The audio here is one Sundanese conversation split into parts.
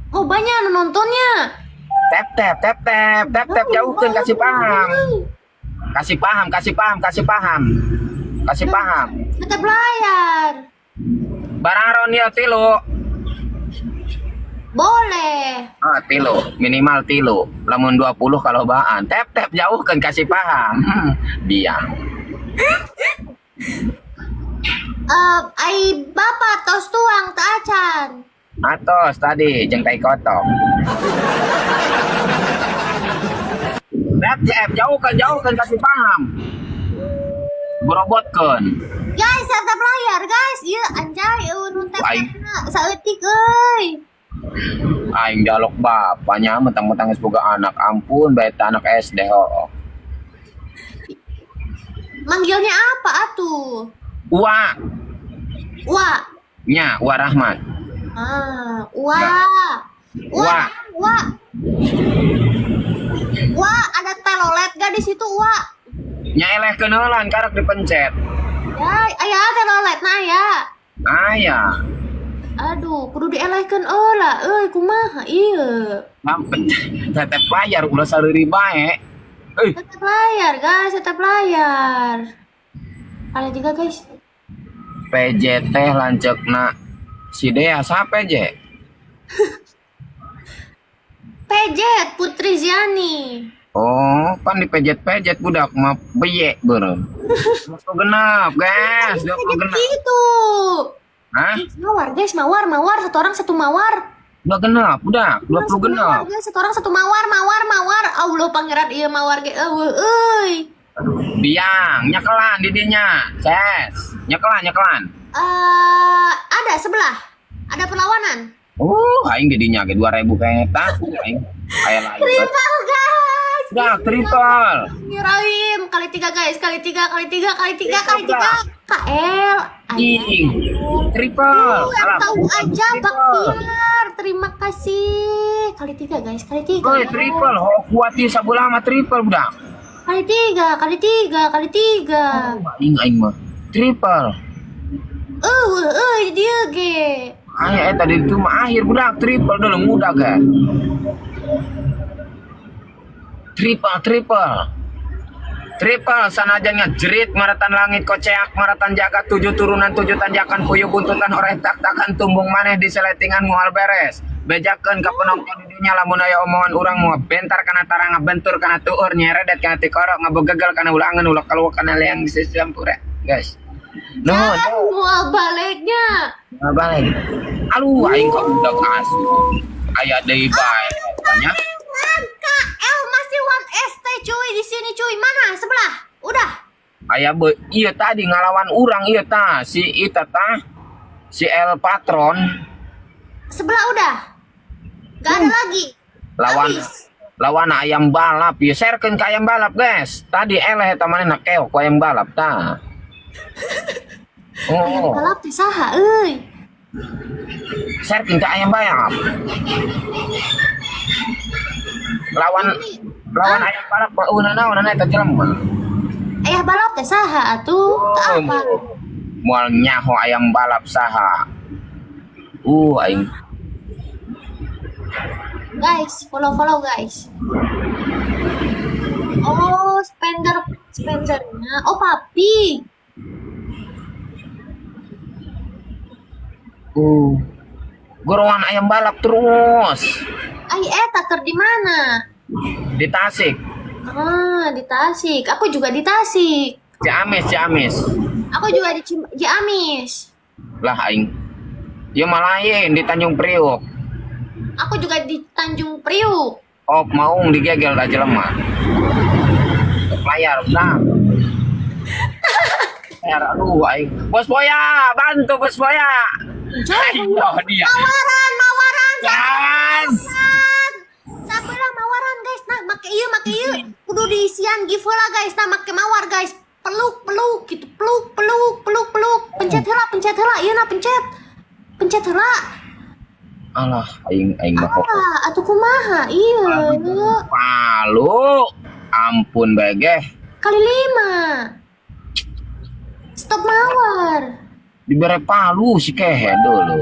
Oh banyak nu nontonnya. Tap tap tap tap tap tap jauhkeun, kasih paham. Kasih paham, kasih paham, kasih paham. Kasih paham. Tetap layar. Bararon ya tilu. Boleh. Ah, tilu, minimal tilu. Lamun 20 kalau bahan. Tap tap jauhkeun, kasih paham. Biang. Ai bapak tos tuang teu acan. Atos tadi jeung tai kotok. Tap tap jauhkeun, jauhkeun, kasih paham. Borobotkeun. Guys, tetap layar guys. Ieu anjay eueuh nu tap Aing. tapna saeutik euy. Aing jalok bapaknya mentang-mentang geus boga anak, ampun bae teh anak SD hooh. Manggilnya apa atuh? Ua, Wa. nya Ua Rahmat. Ah, wa. Wa. Wa. Wa. Wa, ada telolet gak di situ, Wa? Nya eleh keunelan karek dipencet. Ya, aya telolet nah ya. Aya. Aduh, kudu dielehkeun heula euy, kumaha ieu? Pencet tetep layar ulah sareuri bae. Euy, Tetap layar, guys, tetap layar. Kali tiga, guys. PJ teh lanceukna si Dea sa PJ? PJ Putri Ziani. Oh, pan dipejet-pejet budak mah beye beureum. 20 genep, guys, 20 genep. Gitu. Hah? Mawar, guys, mawar, mawar, satu orang satu mawar. Dua genep, budak, 20 Satu mawar, genep. guys, satu orang satu mawar, mawar, mawar. Allah pangeran ieu mawar ge eueuh euy. Biang, nyekelan di dinya. Ces, nyekelan, nyekelan. Ada sebelah. Ada perlawanan. Aing di dinya ge 2000 kayaknya takut aing. Aya lain. Triple, guys. Budak, triple. Bismillahirrahmanirrahim. Kali tiga, guys. Kali tiga, kali tiga, kali tiga, kali tiga. KL. Ing. Triple. Yang Alah, tahu aja triple. Baktiar. Terima kasih. Kali tiga, guys. Kali tiga. Oi, triple. Ho kuat ieu sabelah mah triple budak. Kali tiga, kali tiga, kali tiga. Aing aing mah. Triple. Dia ge. Aya eta di itu mah akhir budak triple dulu muda ge. Triple, triple. Triple sanajan ngejerit maratan langit koceak maratan jagat tujuh turunan tujuh tanjakan puyuh buntutan oreh tak-takan tumbung maneh di seletingan mual beres. Bejakeun ka penonton di dinya lamun aya omongan urang moal bentar kana tarang ngabentur kana tuur nyeredet kana tikorok ngabegegel kana ulangan ulah kaluak kana leang di sampure. Guys. Nuhun. Kan mual baliknya. Moal balik. Aduh aing kok udah asup. Aya deui bae nya. KL masih 1 ST cuy di sini cuy. Mana sebelah? Udah. Aya be ieu tadi ngalawan urang ieu tah si ita tah si El Patron Sebelah udah. Gak ada lagi. lawan Habis. lawan ayam balap ya sharekeun ka ayam balap guys. Tadi eleh eta manehna keok ku ayam balap tah. Ayam Oh, balap teh saha euy? Sharekeun ka ayam balap. Lawan lawan ayam balap mah eueuh naon eta jelema. Ayah balap teh saha atuh? Teu apa? Moal nyaho ayam balap saha. Aing Guys, follow-follow guys. Oh, spender spendernya. Oh, papi. Gorowan ayam balap terus. Ai eta keur di mana? Di Tasik. Ah, di Tasik. Aku juga di Tasik. Ciamis, Ciamis. Aku juga di Ciamis. Lah aing. Ya mah lain di Tanjung Priok. Aku juga di Tanjung Priuk. Oh, maung digegel da jelema. Layar, nah. Layar, aduh aing. Bos Boya, bantu Bos Boya. Ayo dia. Mawaran, mawaran. Gas. Sabelah mawaran guys. Nah, make ieu, make ieu. Kudu diisian give heula guys. Nah, make mawar guys. Peluk, peluk gitu. Peluk, peluk, peluk, peluk. Pencet heula, pencet heula. Ieu nah pencet. Pencet heula. Alah, aing aing mah kok. Ah, atuh kumaha ieu. Palu. Ampun begeh. Kali 5. Stop mawar. Dibere palu si kehe dulu.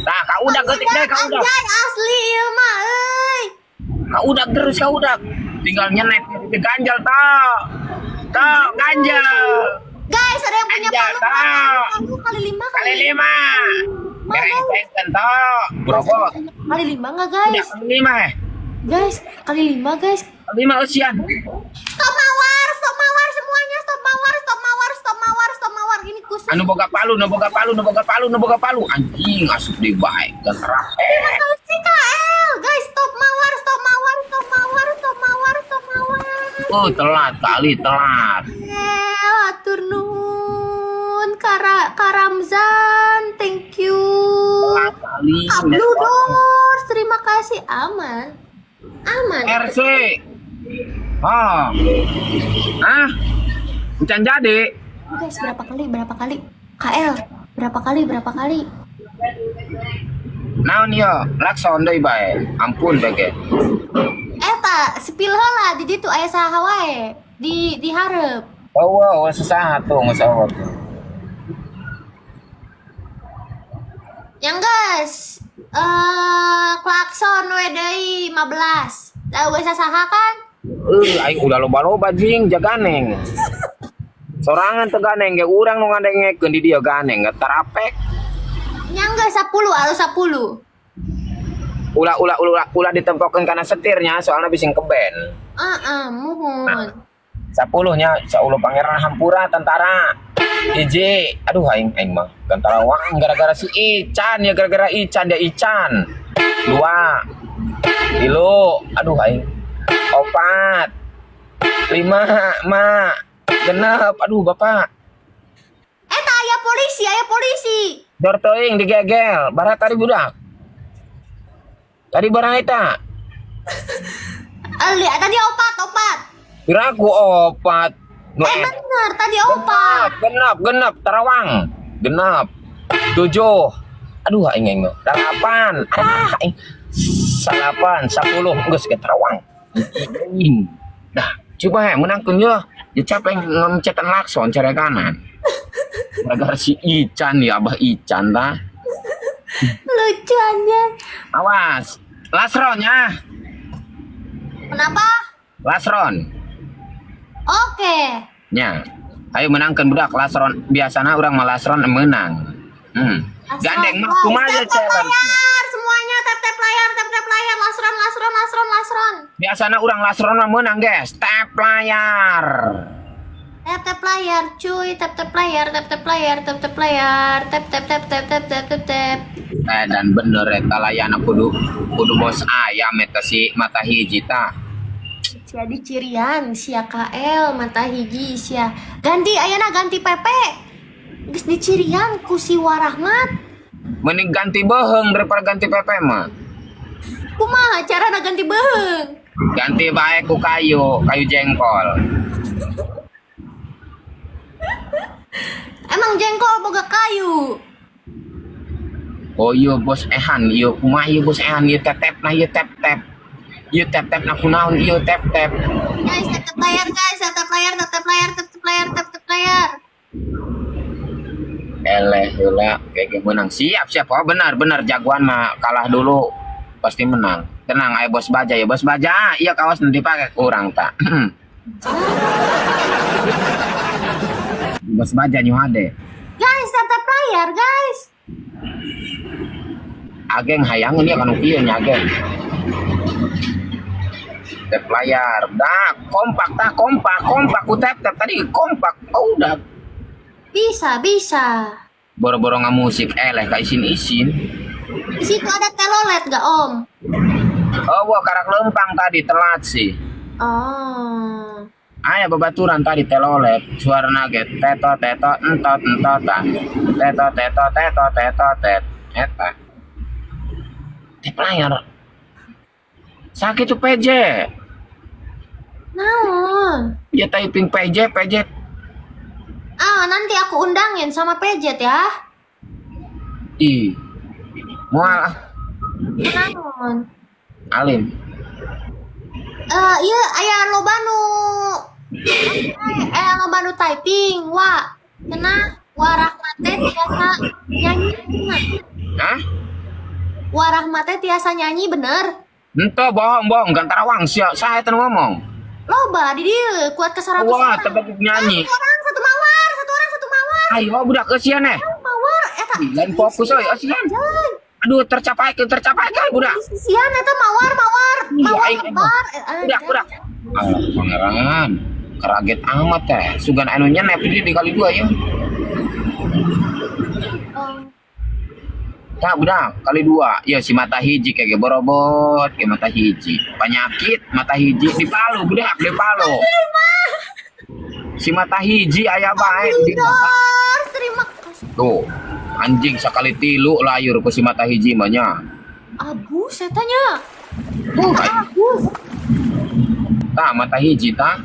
Tah, ka udah geutik deh, ka udah. Anjay, asli ieu mah euy. Ka udah terus ka udah. Tinggal nyenek ganjal tah. Tah, ganjal. Guys, ada yang punya Anjay, palu tah. Palu kali lima. Kali lima. Mau, Bereng tah. Brobot. Kali lima nggak guys? Kali lima eh. Guys, kali lima guys. Kali lima usian. Stop mawar, stop mawar semuanya, stop mawar, stop mawar, stop mawar, stop mawar. Ini khusus. Anu boga palu, nu boga palu, nu boga palu, nu boga palu. Anjing asup deui bae. Gerak. Terima kasih KL. Guys, stop mawar, stop mawar, stop mawar, stop mawar, stop mawar. Oh, telat kali telat. El, atur nuhun. Kara Karamzan, thank you. Telat kali. Blue Doors, terima kasih. Aman. Aman. RC. Oh. Ah. Encan jadi. Guys, berapa kali? Berapa kali? KL, berapa kali? Berapa kali? Naon yo, lakson deui bae. Ampun bege. Eta, spill heula di ditu aya saha wae. Di hareup. Oh, wow, saha tuh geus eueuh. Yang guys, klakson we deui 15. Lah we saha kan? Aing udah loba-loba jing jaganeng. Sorangan teu ganeng ge urang nu ngadengekeun di dieu ganeng ge tarapek. Yang geus 10 alus 10. Ulah ulah ulah ulah ditempokeun kana setirnya soalnya bising keben. Heeh, muhun. 10 nya saulo pangeran hampura tentara. Hiji, aduh aing aing mah tentara wang gara-gara si Ican ya gara-gara Ican dia Ican. Dua. Tilu, aduh aing. Opat. Lima, ma. Genep, aduh bapak. Eta aya polisi, aya polisi. Dor teuing digegel, barat tadi budak. Tadi barang eta. Lihat tadi opat, opat. Kira aku opat. Nu Eh bener, tadi opat. Genep, genep, terawang. Genep. 7. Aduh aing aing mah. 8. Ah, aing. 9, 10 geus ke terawang. Anjing. Dah, coba ya menangkeun ye. Ya capek ngoncetan lakson cara kanan. Gara-gara si Ican ya, Abah Ican tah. Lucu aja. Awas. Lasron ya. Kenapa? Lasron. Oke. Nya. Ayo menangkan budak lasron. Biasana orang mah lasron menang. Gandeng mah kumaha Tap tap challenge. layar semuanya, tap tap layar, tap tap layar, lasron, lasron, lasron, lasron. Biasana orang lasron mah menang, guys. Tap layar. Tap tap layar, cuy, tap tap layar, tap tap layar, tap tap layar, tap tap tap tap tap tap tap tap. Eh, dan bener eta layana kudu kudu bos ayam eta si mata hiji ta. Jadi cirian sia KL mata hiji sia. Ganti ayana ganti PP. Geus dicirian ku si Warahmat. Mending ganti beuheung daripada ganti PP mah. Kumaha carana ganti beuheung? Ganti bae ku kayu, kayu jengkol. Emang jengkol boga kayu. Oh iya bos Ehan, iya kumaha ieu bos Ehan, ieu tetep nah ieu tep tep. Ieu tep tep nah kunaon ieu tep tep. Guys, tap tap layar guys, tap tap layar, tap tap layar, tap tap layar, tap tap layar. Eleh heula kayak menang. Siap siap. Oh benar benar jagoan mah kalah dulu pasti menang. Tenang ayo bos baja ya bos baja. Iya kawas nanti dipakai kurang tak. Bos baja nyuhade. Guys, tap tap layar guys. Ageng hayangeun ya kanu kieu nya ageng. Tap layar. Dah kompak tah kompak kompak ku tap tap tadi kompak. Oh udah. Bisa, bisa. Boro-boro ngamusik eleh ka isin-isin. Di situ ada telolet gak om? Oh, wah karak lempang tadi telat sih. Oh. Aya babaturan tadi telolet suara ge teto teto entot entotan teto teto teto teto tet eta tep layar sakit tuh PJ. Naon? Ya typing PJ PJ. Ah, nanti aku undangin sama Pejet ya. Ih moal ah. Naon? Alim. Eh, iya, aya loba nu loba nu typing, wa. Cenah, wa Rahmat teh biasa nyanyi cenah. Hah? Warahmat teh tiasa nyanyi bener. Ente bohong bohong gantarawang sia saya teh ngomong. Loba di dieu kuat ke 100 Wah, orang. tetep nyanyi. Satu orang satu mawar, satu orang satu mawar. Ayo budak eusian eh. Mawar eta. Lain fokus euy eusian. Jangan. Aduh tercapai tercapai kan budak. Sian eta mawar mawar Iya, mawar aing lebar. Budak budak. Alah pangeran. Keraget amat teh. Sugan anu nyenep ini dikali dua ya. Oh. Tak budak kali dua. Ya si mata hiji kayak borobot kayak mata hiji. Penyakit mata hiji di Palu budak di Palu. Si mata hiji aya bae di Bludor, terima kasih. Tuh, anjing sekali tilu layur ku si mata hiji mah nya. Abus eta nya. Tuh, Abus. tah mata hiji tah.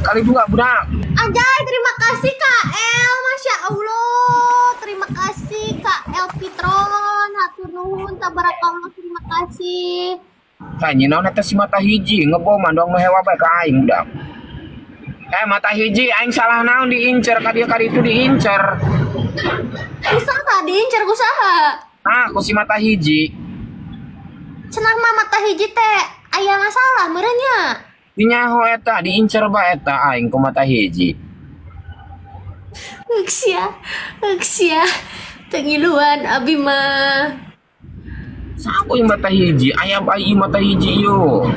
Kali dua budak. Anjay, terima kasih Kak El, Masya Allah. Terima kasih Kak El Pitron, hatur nuhun, tabarakallah, terima kasih. Tah nyinaon eta si mata hiji ngeboman doang nu hewa bae ka aing budak. Eh mata hiji aing salah naon diincer ka dieu ka ditu diincer. Usaha diincar usaha. Ah, ku si mata hiji. Cenah mah mata hiji teh aya masalah meureun nya. Dinyaho eta diincer bae eta aing ku mata hiji. Geus ya, geus ya. Teu ngiluan abi mah. Saha yang mata hiji? Aya bae mata hiji yo.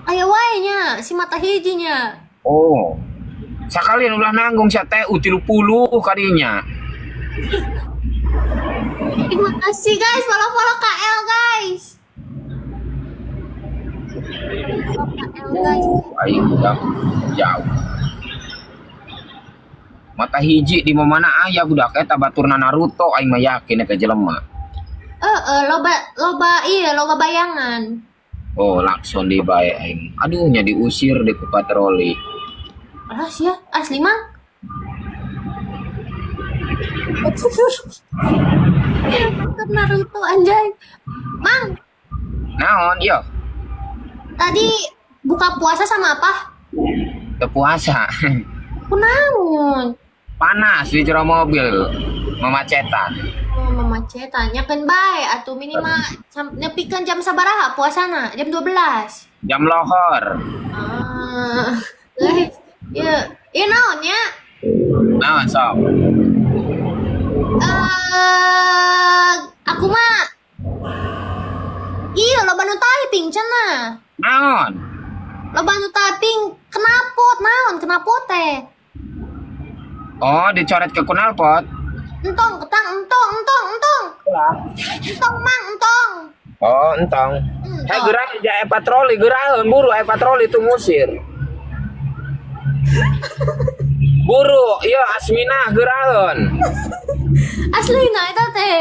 Aya wae nya si mata hijinya. Oh. Sakalian ulah nanggung sia TU 30 kadinya. Terima kasih guys, follow-follow KL guys. Follow KL guys. Aing budak jauh. Mata hiji di mana aya budak eta baturna Naruto aing mah yakin eta jelema. Eh, loba loba iya loba bayangan. Oh, lakson di bae aing. Aduh nya diusir di ku patroli. Alas ya, asli mang. Naruto anjay. Mang, Naon ieu? tadi buka puasa sama apa? Teu puasa. Kunaon? Panas di jero mobil, memacetan. Oh, memacetan. Nyakeun bae atuh minimal nepikeun jam sabaraha puasana? Jam 12. Jam lohor. Ah, guys, ya, ya naon nya? Naon sok? Eh, aku mah iya loba nu typing cenah. Naon? Loba nu typing knalpot naon knalpot teh? Oh, dicoret ke knalpot. Entong, ketang, entong, entong, entong. Entong mang, entong. Oh, entong. Hei, Entong. geura ja patroli, geuraeun buru aya patroli tuh ngusir. Buru, iya Asminah geuraeun. Aslina eta teh.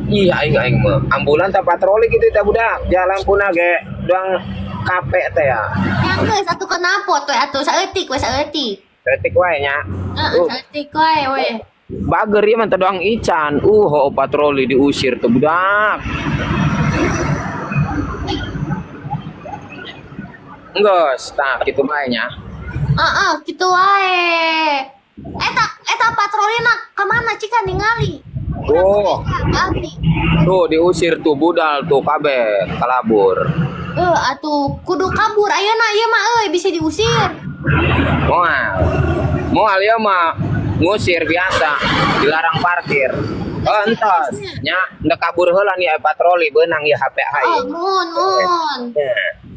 Ih, aing aing mah ambulan tak patroli gitu teh budak. Jalan puna ge doang kape teh ya. Yang geus atuh knalpot we atuh saeutik we saeutik. Saeutik wae nya. Heeh, saeutik wae we. Bager ieu mah teu doang ican. Oh patroli diusir tuh budak. Enggeus, tah kitu bae nya. Heeh, kitu wae. Eta eta patrolina ka mana cika ningali? Oh, Abdi. tuh diusir tuh budal tuh kabeh kalabur. Eh, atuh kudu kabur ayeuna ieu mah euy bisa diusir. Moal. Moal ieu mah ngusir biasa, dilarang parkir. Oh, entos. Nya, ndek kabur heula nih aya patroli beunang ieu HP Oh, aing. nuhun, nuhun.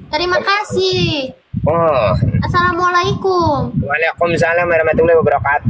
Terima kasih. Oh. Assalamualaikum. Waalaikumsalam warahmatullahi wabarakatuh.